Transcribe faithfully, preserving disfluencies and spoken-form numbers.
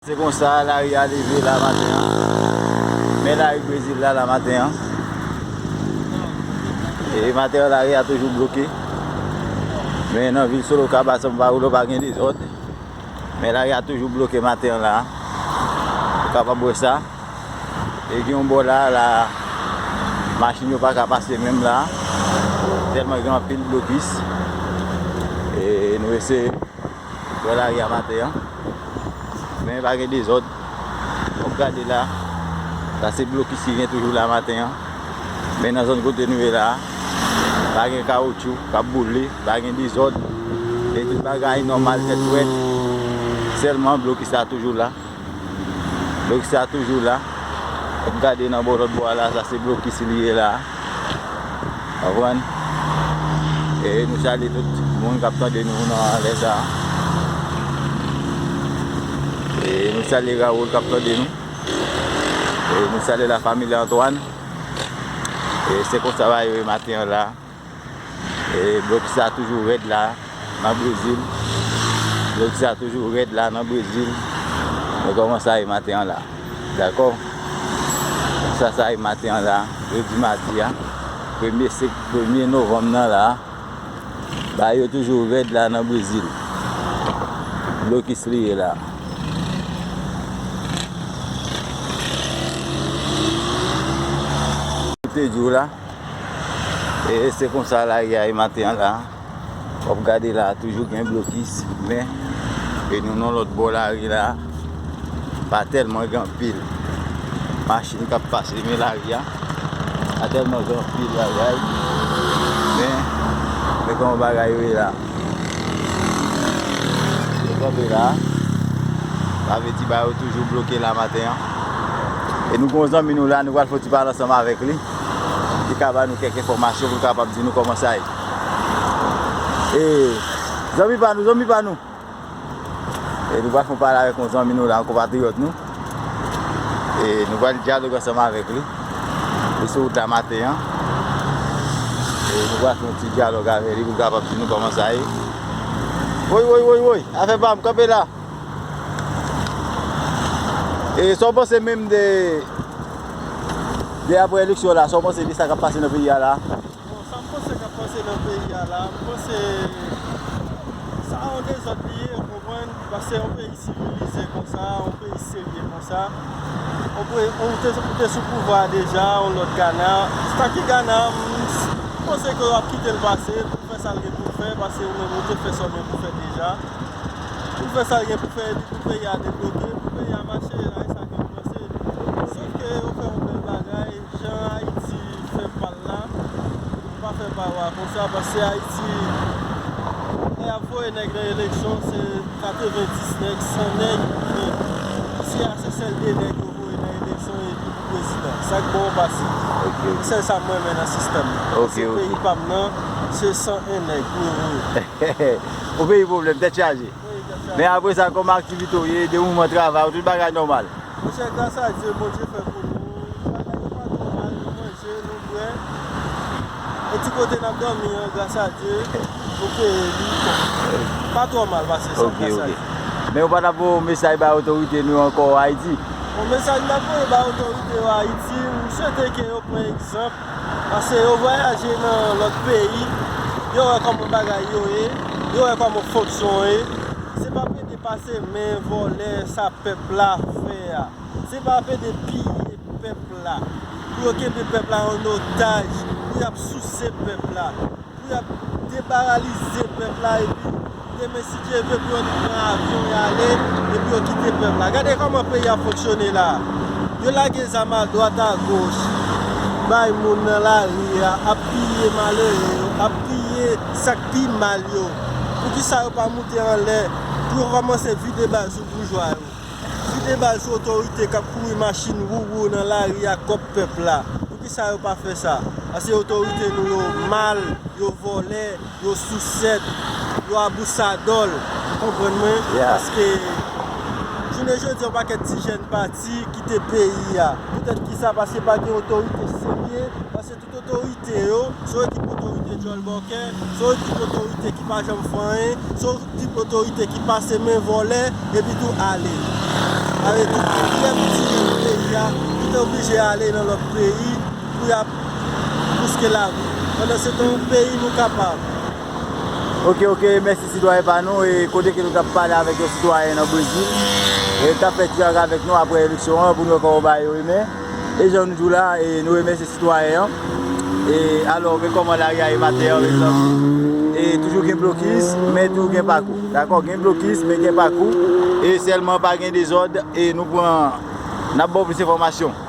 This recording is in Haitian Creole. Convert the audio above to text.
Se konsa lari a leve la maten an. Men lari Brezil la, la maten an. E maten an, lari a toujou bloke. Men nan vil Sorocaba, São Paulo, pa gen dezòd. Men lari a toujou bloke maten an la. Ou kapab wè sa. E gen yon bò la, la, machin yo pa ka pase menm la. Tèlman gen anpil blokis. E nou eseye wè lari a maten an. Men pa gen dezòd. W ap gade la. Sa se blokis ki gen toujou la maten an. Men nan zòn kote nou ye la, pa gen kawotchou k ap boule, pa gen dezòd. E tout bagay nòmal, tèt frèt. Sèlman blokis la toujou la. Blokis la toujou la. W ap gade nan bò lòt bò a la, sa se blokis li ye la. Konprann? E nou salye tout moun k ap tande nou nan lè sa a. E nou salye Raoul k ap tande nou. E nou salye la famille Antoine. E se konsa bagay yo ye maten an la. E blokis la toujou rèd la nan Brezil. Blokis la toujou rèd la nan Brezil. Men kòman sa ye maten an la. Dakò? Sa sa ye maten an la, jodi madi a, premye sep-, premye novanm nan la. Bagay yo toujou rèd la nan Brezil. Blokis li ye la. Te di w la. E se konsa lari a ye maten an la. W ap gade la, toujou gen blokis, men e nou nan lòt bò lari la, pa tèlman gen anpil machin k ap pase, men lari a pa tèlman gen anpil bagay, men, men kòman bagay yo ye la. Yo kanpe la. Sa vle di bagay yo toujou bloke la maten an. E nou gen yon zanmi nou la, nou pral fè yon ti pale ansanm avèk li. Li ka ba nou kèk enfòmasyon pou l kapab di nou kòman sa ye. E zanmi pa nou, zanmi pa nou. E nou pral fè yon pale avèk yon zanmi nou la, yon konpatriyòt nou. E nou pral dyaloge ansanm avèk li. Li sou wout la maten an. E nou pral fè yon ti dyalòg avèk li pou l kapab di nou kòman sa ye. Woy, woy, woy, woy, afè pa m, kanpe la. E sa w panse menm de, de apre eleksyon la, sa w panse de sa k ap pase nan peyi a la? Bon, sa m panse k ap pase nan peyi a la, m panse sa yon dezòd li ye, ou konprann? Paske yon peyi sivilize konsa, yon peyi serye konsa, ou pre-, ou te, ou te sou pouvwa a deja, yon lòt Gana. Sa ki Gana, m, m panse ke w ap kite l pase, pou l fè sa l gen pou l fè, paske ou menm ou te fè sa w gen pou fè deja. Pou l fè sa l gen pou fè, epi pou peyi a debloke, pou peyi a mache, la, e sa ke m panse. Sof ke yo fè yon bèl bagay, jan Ayiti fè pa l la, yo pa fè pa yo a konsa, paske Ayiti, lè y ap voye nèg nan eleksyon, se katrevenndis nèg, san nèg, men isi a, se sèl de nèg yo voye nan eleksyon epi pou prezidan. Sa k bon pase. Ok, ok. Se sèl sa m renmen nan sistèm nan. Ok, ok. Paske peyi pa m nan, se san en nèg pou yo voye. Yon peyi pwoblèm, tèt chaje. Wi, tèt chaje. Men apre sa, kòman aktivite w ye, de mouvman travay ou, tout bagay nòmal? Monchè, gras a Dye, Bondye fè pou nou. Bagay yo pa twò mal, nou manje, nou bwè. E ti kote n ap dòmi an, gras a Dye, nou peye li. Pa twò mal pase sa, gras a Dye. Ok, ok. Men ou pa t ap voye yon mesaj bay otorite nou ankò Ayiti? Yon mesaj m t ap voye bay otorite yo Ayiti, m swete ke yo pran egzanp, paske yo vwayaje nan lòt peyi, yo wè kòman bagay yo ye, yo wè kòman fonksyon ye. Se pa pede pase men vòlè sa pèp la fè a. Se pa pede piye pèp la. Pou yo kenbe pèp la an otaj, pou y ap souse pèp la, pou y ap deparalize pèp la, epi demen, si Dye vle, pou yo pran avyon y ale, epi yo kite pèp la. Gade kòman peyi a fonksyone la. Yo lage zam adwat agoch, bay moun nan lari a, ap piye malere yo, ap piye sa k pi mal yo. Poukisa yo pa moute anlè pou yo kòmanse vide bal sou boujwa yo? Vide bal sou otorite k ap kouri machin wouwou nan lari a kòb pèp la. Poukisa yo pa fè sa? Paske otorite nou yo mal, yo vòlè, yo sousèt, yo abousadòl. Ou konprann mwen? Yeah. Paske jounen jodi a, yon pakèt ti jèn pati kite peyi a. Poutèt kisa? Paske pa gen otorite serye. Paske tout otorite yo, se yon ekip otorite djòl bòkè, se yon ekip otorite ki pa janm fè anyen, se yon ekip otorite ki pase men vòlè, epi tou ale. E tout pyè moun ki nan peyi a, ki te oblije ale nan lòt peyi pou y ap bouske lavi. Pandansetan, peyi nou kapab. Ok, ok, mèsi sitwayen pa nou. E kote ke nou t ap pale avèk yon sitwayen nan Brezil. E l t ap fè ti kaka avèk nou apre eleksyon an pou nou wè kòman bagay yo ye men. E jan nou di w la, e nou remèsye sitwayen an. E alò, men kòman lari a ye maten an, mezanmi. E toujou gen blokis, men toujou gen pakou. Dakò, gen blokis, men gen pakou. E sèlman pa gen dezòd, e nou pran, n ap ba w plis enfòmasyon.